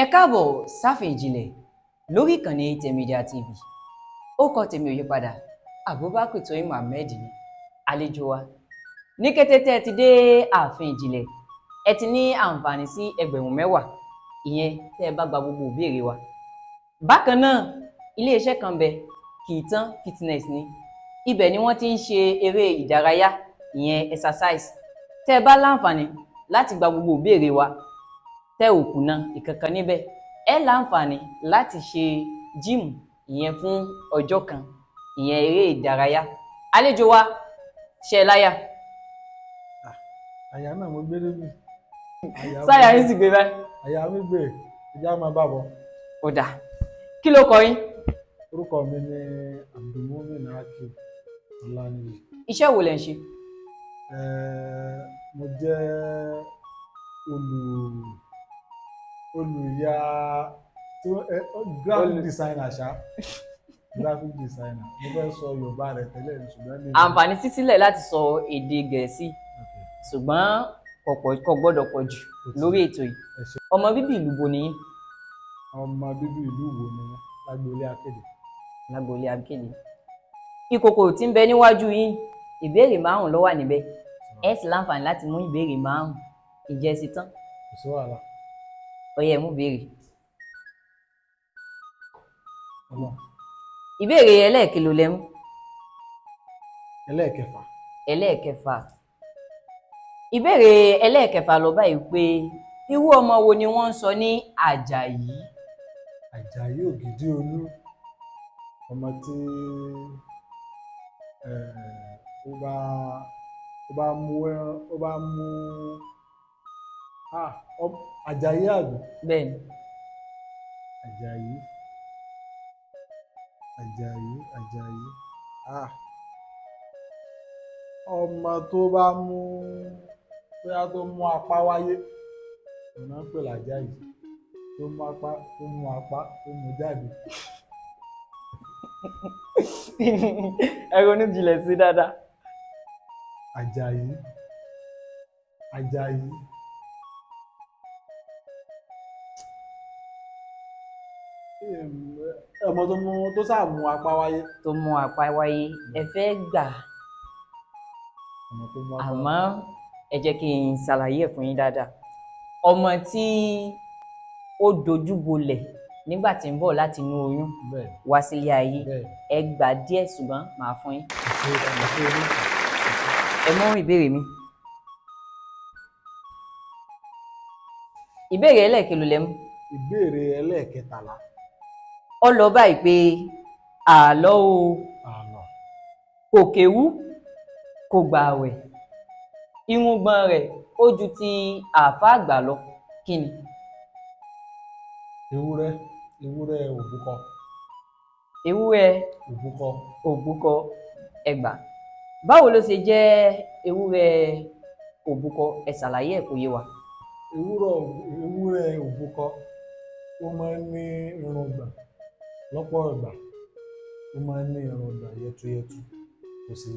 Ẹ káàbọ̀ sáfin ìjìnlẹ̀ lórí ìkànnì Tẹ̀mídìí TV. Ó kọ tèmi ò yípadà, Abubakar Tóyìn Muhammed ni àlejò wa. Ní kété tẹ́ ẹ ti dé ààfin ìjìnlẹ̀, ẹ ti ní àǹfààní sí 10,000, ìyẹn tẹ́ ẹ bá gba gbogbo ìbéèrè wa. Bákan náà, iléeṣẹ́ kan bẹ, Kìtán Fitness ni. Ibẹ̀ ni wọ́n ti ń ṣe eré ìdárayá, ìyẹn exercise. Tẹ́ ẹ bá láǹfààní láti gba gbogbo ìbéèrè wa, tẹ́ ò kùnà ìkankan níbẹ̀, ẹ láǹfààní láti ṣe gym, ìyẹn fún ọjọ́ kan, ìyẹn eré ìdárayá. Àlejò wa, ṣe é láyà? Àyà náà mo gbé débi. Sáyà yín sì gbé báyìí? Àyà mi gbé, ìjà máa bá bọ̀. Ó dà, kí ló kọ yín? Orúkọ mi ni Abdulmumin Akib Ọláníyì. Iṣẹ́ wo lẹ̀ ń ṣe? Mo jẹ́ olùyà graphic designer ṣá, graphic designer. Mo fẹ́ sọ Yorùbá rẹ̀ tẹ́lẹ̀, ṣùgbọ́n ní. Àǹfààní sí sílẹ̀ láti sọ èdè Gẹ̀ẹ́sì, ṣùgbọ́n kò gbọ́dọ̀ pọ̀ jù lórí ètò yìí. Ọmọ bíbí ìlú bo nìyí? Ọmọ bíbí ìlú wo ni wọ́n? Lágboolé Akéde. Lágboolé Akéde. Ìkòkò tí ń bẹ níwájú yín, ìbéèrè márùn ló wà níbẹ̀. Ẹ sì láǹfààní láti mú ìbéèrè 5. Ìjẹ́ sí tán? Kò sí wàhálà. Ó yá, ẹ mú ìbéèrè. Ọlọ́run. Ìbéèrè ẹlẹ́ẹ̀kelo lẹ mú. Ẹlẹ́ẹ̀kẹfà. Ẹlẹ́ẹ̀kẹfà. Ìbéèrè ẹlẹ́ẹ̀kẹfà lọ báyìí pé, irú ọmọ wo ni wọ́n ń sọ ní Àjàyí? Àjàyí Ògìdì Olú, ọmọ tí ó bá mú Àjàyí àbí? Bẹ́ẹ̀ ni. Àjàyí, Àjàyí, Àjàyí, ọmọ tó bá mú, bóyá tó mú apá wáyé, òun náà ń pè lájàyí, tó mú apá, tó mú apá, tó mú jáde. Ẹ ronú jinlẹ̀ sí dáadáa. Àjàyí, Àjàyí, ọmọ tó mú, tó sáà mú apá wáyé. Tó mú apá wáyé, ẹ fẹ́ gbà. Ọmọ tó mú apá. Àmọ́ ẹ jẹ́ kí n ṣàlàyé ẹ̀ fún yín dáadáa. Ọmọ tí ó dojú bolẹ̀ nígbà tí ń bọ̀ láti inú oyún wá sílé ayé. Ẹ gbà díẹ̀, ṣùgbọ́n màá fún yín. Ẹ mú ìbéèrè mi. Ìbéèrè ẹlẹ́ẹ̀kelo lẹ mú. Ìbéèrè ẹlẹ́ẹ̀kẹtàlá. Ó lọ báyìí pé, àlọ́ o. Àlọ́. Kò kéwú, kò gbààwẹ̀, irùngbọ̀n rẹ̀ ó ju ti àáfàá àgbà lọ, kí ni? Ewúrẹ́, ewúrẹ́ òbúkọ. Ewúrẹ́. Òbúkọ. Òbúkọ, ẹgbà. Báwo ló ṣe jẹ́ ewúrẹ́ òbúkọ? Ẹ ṣàlàyé ẹ̀ kó yé wa. Ewúrẹ́ òbúkọ, ó máa ń ní irùngbọ̀n lọ́pọ̀ ìgbà, ó máa ń ní irùngbọ̀n yẹtuyẹtu, kò sì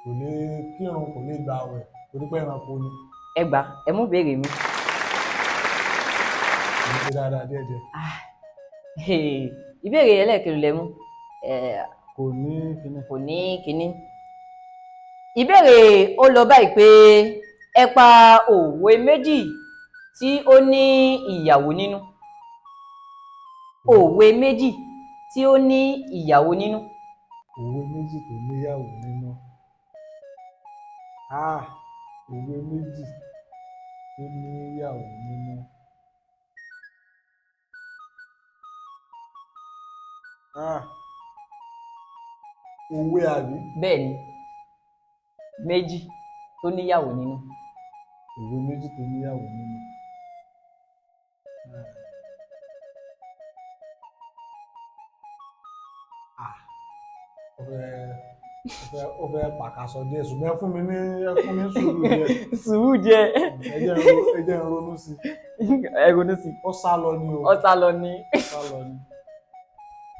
kò lè kírun, kò lè gba àwẹ̀ torí pé ẹranko ni. Ẹ gbà, ẹ mú ìbéèrè mi. Kì í ṣe dáadáa díẹ̀díẹ̀. Ìbéèrè ẹlẹ́ẹ̀kejì lẹ mú. Kò ní kíní. Kò ní kíní. Ìbéèrè ó lọ báyìí pé, ẹ pa òwe méjì tí ó ní ìyàwó nínú. Òwe méjì tí ó ní ìyàwó nínú. Òwe méjì tó níyàwó nínú. Òwe méjì tó níyàwó nínú. Òwe àbí? Bẹ́ẹ̀ ni, méjì tó níyàwó nínú. Òwe méjì tó níyàwó nínú. Ó fẹ́ pàkàṣọ díẹ̀, ṣùgbọ́n ẹ fún mi sùúrù díẹ̀. Sùúrù díẹ̀. Ẹ jẹ́ n ronú sí i. Ẹ ronú sí i. Ó sá lọ ni o. Ó sá lọ ni. Ó sá lọ ni.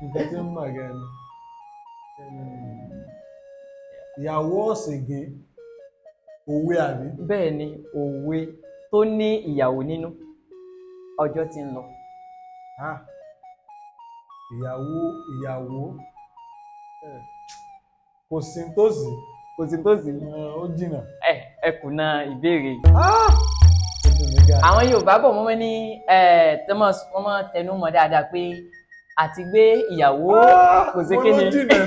Nǹkan tí ń mọ̀ gẹ́ ni. Ìyàwó ọ̀sìngín, òwe àbí? Bẹ́ẹ̀ ni, òwe tó ní ìyàwó nínú. Ọjọ́ tí ń lọ. Ah, ìyàwó ìyàwó, kò sí nítòsí. Kò sí nítòsí. Ó jìnnà. Ẹ kùnà ìbéèrè. Ó dùn mí gan. Àwọn Yorùbá bọ̀, wọ́n ní wọ́n máa tẹnu mọ́ dáadáa pé àti gbé ìyàwó kò sí Mo kíni. ló jìnnà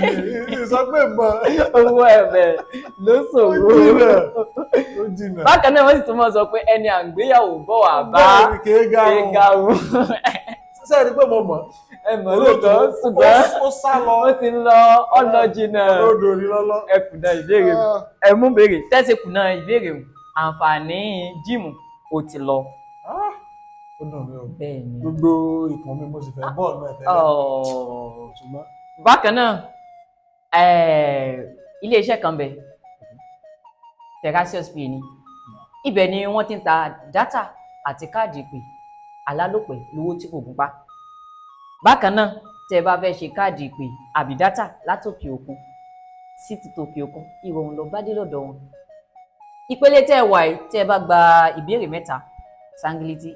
ní sọ pé mọ. Owó ẹ̀bẹ̀ ló Ó ṣòro. jìnnà, ó jìnnà. Bákan náà, wọ́n sì tún máa sọ pé ẹni à ń gbéyàwó bọ̀ wá bá Bẹ́ẹ̀ ni, kìí garun. Garun. Sẹ́ẹ̀ ni pé mo mọ̀. Ẹ mọ̀ lóòótọ́, ṣùgbọ́n ó sá lọ. Ó ti lọ ọ̀nà jìnnà. Lódò ní lọ́lọ́. Ẹ kùnà ìbéèrè, ẹ mú béèrè tẹ́sí kùnà ìbéèrè, àǹfààní jíìmù ó ti lọ. Ah, ó dùn mí o. Bẹ́ẹ̀ ni. Gbogbo ìtàn mi, mo sì fẹ́ bọ́ọ̀lù ẹ̀ tẹ́lẹ̀. Ọ̀ọ́. Ṣùgbọ́n Bákan náà, iléeṣẹ́ kan bẹ̀, Terracious Pay ni. Ibẹ̀ ni wọ́n ti ń ta data àti káàdì ìpè alálòpẹ́ lówó tí kò gúnpá. Bákan náà, tẹ́ ẹ bá fẹ́ ṣe káàdì ìpè àbí data látòkè òkun sí ti tòkè òkun, ìrọ̀rùn ló bá dé lọ́dọ̀ wọn. Ìpele tẹ́ ẹ wà yìí, tẹ́ ẹ bá gba ìbéèrè mẹ́ta sangiliti,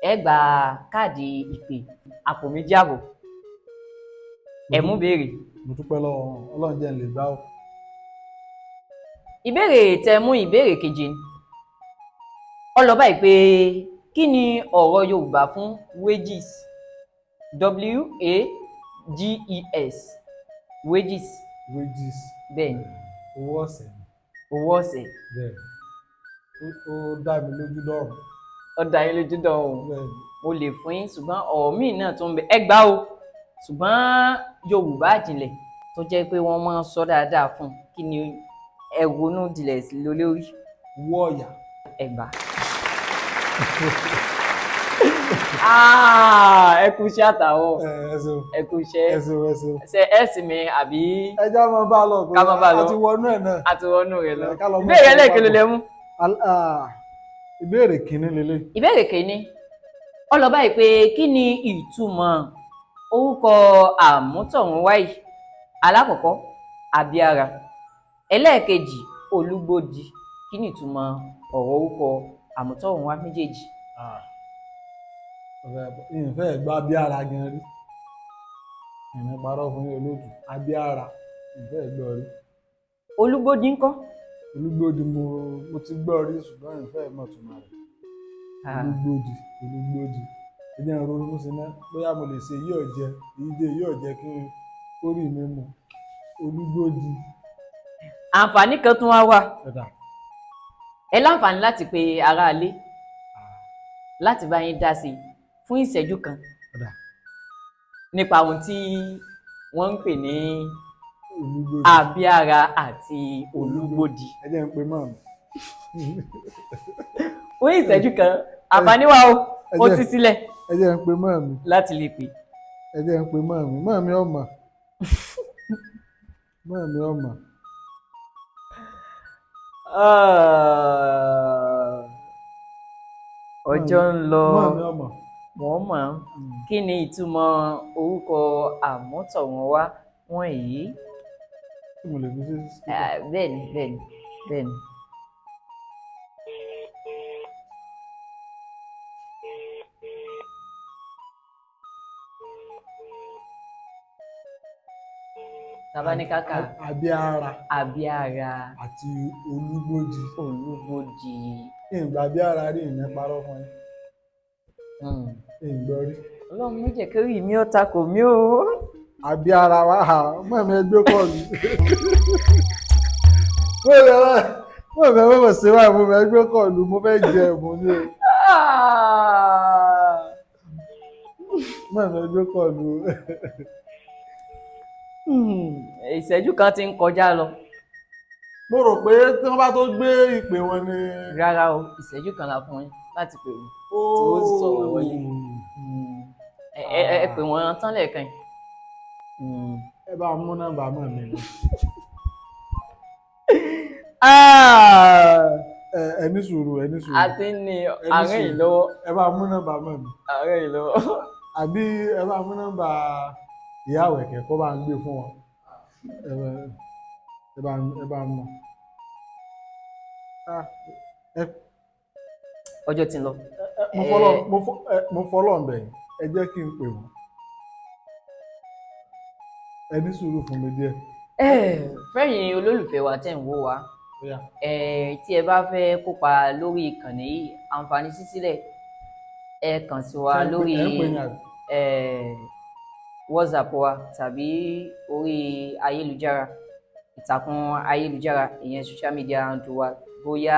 ẹ gba káàdì ìpè àpò 2.5. Ẹ mú béèrè. Mo dúpẹ́ lọ́wọ́ wọn. Ọlọ́run jẹ́ n lè gbá o. Ìbéèrè tẹ́ mú, ìbéèrè keje ni. Ó lọ báyìí pé, kí ni ọ̀rọ̀ Yorùbá fún wages? WAGES, wages. Wages. Bẹ́ẹ̀ ni. Owó ọ̀sẹ̀ ni. Owó ọ̀sẹ̀. Bẹ́ẹ̀ ni, ó dá mi lójú dọ́rùn. Ó dá yín lójú dọ̀hún? Bẹ́ẹ̀ ni. Mo lè fún yín, ṣùgbọ́n ọ̀rọ̀ míì náà tó ń bẹ, ẹ gbà o, ṣùgbọ́n Yorùbá àjìnlẹ̀ tó jẹ́ pé wọ́n máa ń sọ dáadáa fún un, kí ni ẹ ronú jinlẹ̀ sí lórí? Owó ọ̀yà. Ẹ gbà. Ah, ẹ kú iṣẹ́ àtàwọn. Ẹ ṣeun. Ẹ kú iṣẹ́. Ẹ ṣeun, ẹ ṣeun. Ṣe ẹ sì mi àbí? Ẹ já máa bá a lọ. Ká máa bá a lọ. A ti wọnú ẹ̀ náà. Àti wọnú rẹ̀ lọ. Ká lọ mú Ìbéèrè ìṣẹ́ ẹlẹ́ẹ̀kẹ́ ló papọ̀. lẹ mú. Ìbéèrè kìíní lélẹ̀. Ìbéèrè kìíní, ó lọ báyìí pé, kí ni ìtumọ̀ orúkọ àmútọ̀runwá yìí? Alákọ̀ọ́kọ́, Abíára; ẹlẹ́ẹ̀kejì, Olúgbòdì. Kí ni ìtumọ̀ ọ̀rọ̀ orúkọ àmútọ̀runwá méjèèjì? Ìfẹ́ gbọ́ abíára gan rí. Ìrìn parọ́ fún yín, olóòtú. Abíára, ìfẹ́ gbọ́ rí. Olúgbòdì ńkọ́? Olúgbòdì, mo ti gbọ́ rí, ṣùgbọ́n ìfẹ́ mọ̀ túmọ̀ rẹ̀. Olúgbòdì, Olúgbòdì, ẹ jẹ́ n ronú sí ná, bóyá mo lè ṣe yí ọ̀jẹ̀ èyí jẹ́ yí ọ̀jẹ̀ kí n kórì mi mu Olúgbòdì. Àǹfààní kan tún wá wà. Ẹ̀dà. Ẹ láǹfààní láti pe aráalé láti bá yín dá sí i fún ìṣẹ́jú kan Ọ̀dà. nípa ohun tí wọ́n ń pè ní Olúgbòdì. Abíára àti Olúgbòdì. Ẹ jẹ́ n pe mọ́ mi. Fún ìṣẹ́jú kan, àǹfààní wa o, ó ṣí sílẹ̀ Ẹ jẹ́ n pe mọ́ mi. láti lè pè. Ẹ jẹ́ n pe mọ́ mi. Mọ́ mi ọmọ, mọ́ mi ọmọ. Ah, ọjọ́ ń lọ. Mọ́ mi ọmọ. Wọ́n mọ̀. Kí ni ìtumọ̀ orúkọ àmútọ̀runwá wọ̀nyí? Tí mo lè fi sí speaker? Ah, bẹ́ẹ̀ni. Tabaníkàkà. Abíára. Abíára. Àti Olúgbòdì. Olúgbòdì. Ìgbà abíára rí, ìyẹn parọ́ fún yín. Ìgbọ́ rí. Ọlọ́run ló jẹ́ kí orí mi ó takò mí o. Abíára wa hà mọ́ mi, ẹgbẹ́ kọ́ mi. Mọ́ mi ẹ mọ̀ sí wáyé, mo fẹ́ gbé kọ́ọ̀lù, mo fẹ́ jẹ ẹ̀bùn ni o. Ah! Mọ́ mi ẹgbẹ́ kọ́ọ̀lù. Ìṣẹ́jú kan ti ń kọjá lọ. Mo rò pé tí wọ́n bá tó gbé ìpè wọn ni. Rárá o, ìṣẹ́jú kan la fún yín láti pè wọ́n tí ó sọ̀rọ̀ wọlé. Ẹ pè wọ́n tán lẹ́ẹ̀kan yìí. Ẹ bá mú nọ́mbà mọ́ mi lọ. Ah! Ẹ ní sùúrù, ẹ ní sùúrù. A ti ń ní àárín yìí lọ́wọ́. Ẹ bá mú nọ́mbà mọ́ mi. Àárín yìí lọ́wọ́. Àbí ẹ bá mú nọ́mbà ìyá àwẹ̀kẹ́ kó bá ń gbé fún wọn. Ẹ bá mú. Ah, Ọjọ́ ti ń lọ. mo fọlọ́ ń bẹ̀ yín. Ẹ jẹ́ kí n pè wọ́n. Ẹ ní sùúrù fún mi díẹ̀. Ẹ fẹ́yìn olólùfẹ́ wa tẹ̀ ń wò wá, Ó yá. ẹ tí ẹ bá fẹ́ kópa lórí ìkànnì yìí, àǹfààní sí sílẹ̀, ẹ kàn sí wa Ṣé ẹ ń pè- lórí ẹ ń pè ní àbí? WhatsApp wa tàbí orí ayélujára, ìtàkùn ayélujára, ìyẹn social media handle wa, bóyá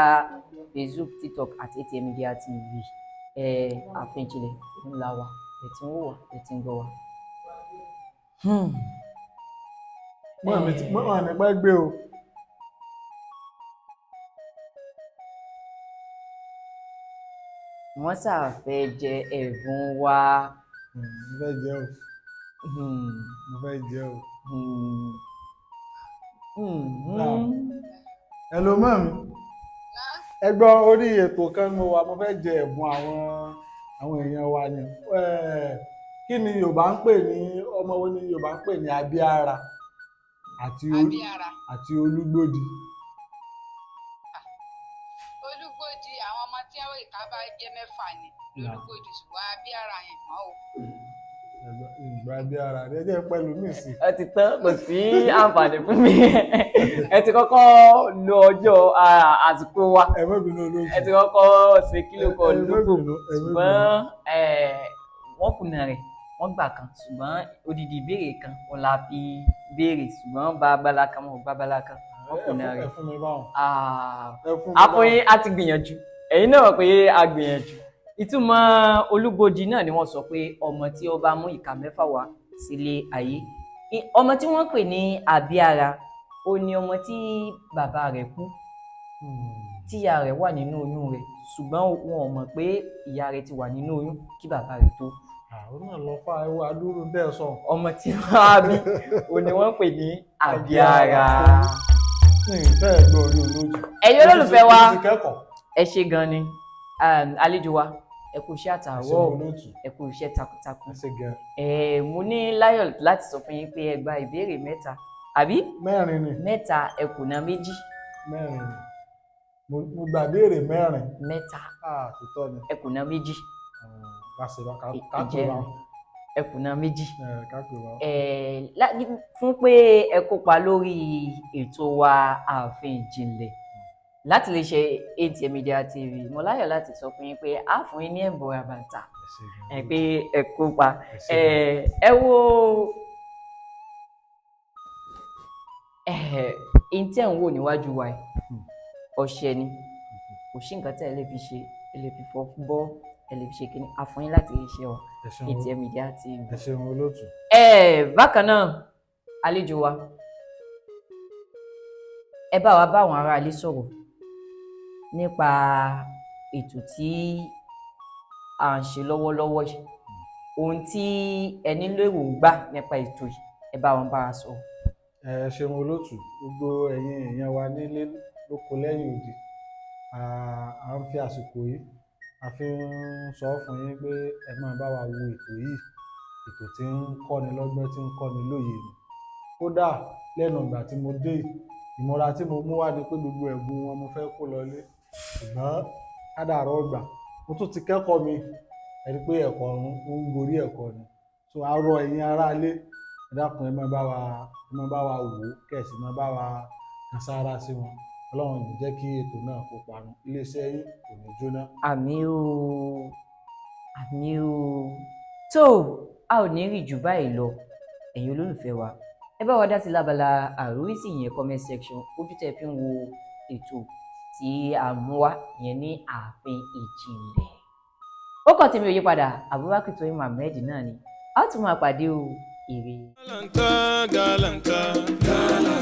Facebook, TikTok àti ATM Media TV. Ààfin Ìjìnlẹ̀ ńlá wa, ẹ ti ń wò wá, ẹ ti ń gbọ́ wa. Mọ́ mi ti mọ́ mi pẹ́ gbé o. Wọ́n ṣàfẹ́ jẹ ẹ̀bùn wa. Mo fẹ́ jẹ o. Mo fẹ́ jẹ o. Náà. Hello, mọ́ mi. Ẹ gbọ́, orí ètò kan mo wà, mo fẹ́ jẹ ẹ̀bùn àwọn èèyàn wa ni. Kí ni Yorùbá ń pè ní, ọmọ wo ni Yorùbá ń pè ní abíára àti Abíára. àti Olúgbòdì? Olúgbòdì, àwọn ọmọ tí àwọn ìka bá jẹ́ 6 ni lolúgbòdì, ṣùgbọ́n abíára yẹn mọ́ o. Ìgbà abíára rẹ jẹ́ pẹ̀lú mi sí. Ẹ ti tán, kò sí àǹfààní fún mi. Ẹ ti kọ́kọ́ lo ọjọ́ àsìkò wa. Ẹ má bínú, olóòtú. Ẹ ti kọ́kọ́ ṣe kílò kan Ẹ má lóko bínú, ẹ má bínú. ṣùgbọ́n wọ́n kùnà rẹ̀, wọ́n gbà kan, ṣùgbọ́n odidi ìbéèrè kan wọn la fi béèrè, ṣùgbọ́n bá abala kan, wọn ò bá abala kan, wọ́n kùnà Ẹ rẹ̀. fún mi báwọn. Ẹ fún mi Àfọyín, a ti gbìyànjú, ẹ̀yin náà mọ̀ pé a gbìyànjú. Ìtumọ̀ Olúgbòdì náà ni wọ́n sọ pé ọmọ tí ó bá mú ìka 6 wá sílé ayé. Ọmọ tí wọ́n pè ní àbíara, ó ní ọmọ tí bàbá rẹ̀ kú tíya rẹ̀ wà nínú oyún rẹ̀, ṣùgbọ́n wọn ò mọ̀ pé ìyá rẹ̀ ti wà nínú oyún kí bàbá rẹ̀ tó kú. Àwọn náà lọ fà, ẹwà dúró bẹ́ẹ̀ sọ. Ọmọ tí wọ́n á bí, ó ní wọ́n pè ní àbíara. Ní ìfẹ́ ẹ̀gbọ́n orí, olóòtú. Ẹ̀yin olólùfẹ́ wa, Mo ti kẹ́kọ̀ọ́. ẹ ṣe gan ni. Àlejò wa, ẹ kú iṣẹ́ Ẹ ṣé, àtàárọ̀. olóòtú. Ẹ kú iṣẹ́ takuntakun. Ẹ ṣé gan. Mo ní láyọ̀ láti sọ fún yín pé ẹ gba ìbéèrè 3, àbí? 4 ni. 3, ẹ kùnà 2. 4 ni. Mo gbà béèrè 4. 3. Ah, tòótọ́ ni. Ẹ kùnà 2. Ká ṣe bá ká pè Ìjẹ́ wá. ẹ kùnà 2. Ká pè wá. Fún pé ẹ kópa lórí ètò wa Ààfin Ìjìnlẹ̀ láti lè ṣe ATM Media TV, mo láyọ̀ láti sọ fún yín pé a fún yín ní ẹ̀bùn ràbàtà. Ẹ ṣé gan. Ẹ pé ẹ kópa. Ẹ ṣé gan. Ẹ wo ẹ tí ẹ̀ ń wò níwájú wa yìí, ọṣẹ ni. Kò sí nǹkan tí ẹ lè fi ṣe, ẹ lè fi fọ bọ́, ẹ lè fi ṣe kíní. A fún yín láti lè ṣe wa Ẹ ṣeun. ATM Media TV. Ẹ ṣeun, olóòtú. Bákan náà, àlejò wa, ẹ bá wa bá àwọn aráalé sọ̀rọ̀ nípa ètò tí à ń ṣe lọ́wọ́lọ́wọ́ yìí, ohun tí ẹ nílò èròǹgbà nípa ètò yìí, ẹ bá wọn bá wa sọ̀rọ̀. Ẹ ṣeun, olóòtú. Gbogbo ẹ̀yin èèyàn wa nílé lóko lẹ́yìn odi, à ń fi àsìkò yìí a fi ń sọ fún yín pé ẹ máa bá wa wo ètò yìí, ètò tí ń kọ́ni lọ́gbọ́n, tí ń kọ́ni lóye ni. Kódà lẹ́nu ìgbà tí mo dé yìí, ìmúra tí mo mú wá ni pé gbogbo ẹ̀bùn wọn mo fẹ́ kó lọlé, ṣùgbọ́n kádàrá ọgbà, mo tún ti kẹ́kọ̀ọ́ mi. Ẹ rí i pé ẹ̀kọ́ ọ̀run ó ń gorí ẹ̀kọ́ ni. So a rọ ẹ̀yin aráalé, ẹ dákun, ẹ máa bá wa wò ó, kẹ́ ẹ sì máa bá wa kan sáárá sí wọn. Ọlọ́run ò ní jẹ́ kí ètò náà kó parun, iléeṣẹ́ yín kò ní jóná. Àmín o, àmín o. Tó a ò ní rí jù báyìí lọ. Ẹ̀yin olólùfẹ́ wa, ẹ bá wa dá sí lábala àríwísí, ìyẹn comment section, ojú tẹ́ fi ń wo ètò tí a mú wá, ìyẹn ní Ààfin Ìjìnlẹ̀. Ó kàn tèmi ò yí padà, Abubakar Tóyìn Muhammed náà ni. A ó tún máa pàdé o. Ire. Galanta, galanta, galanta.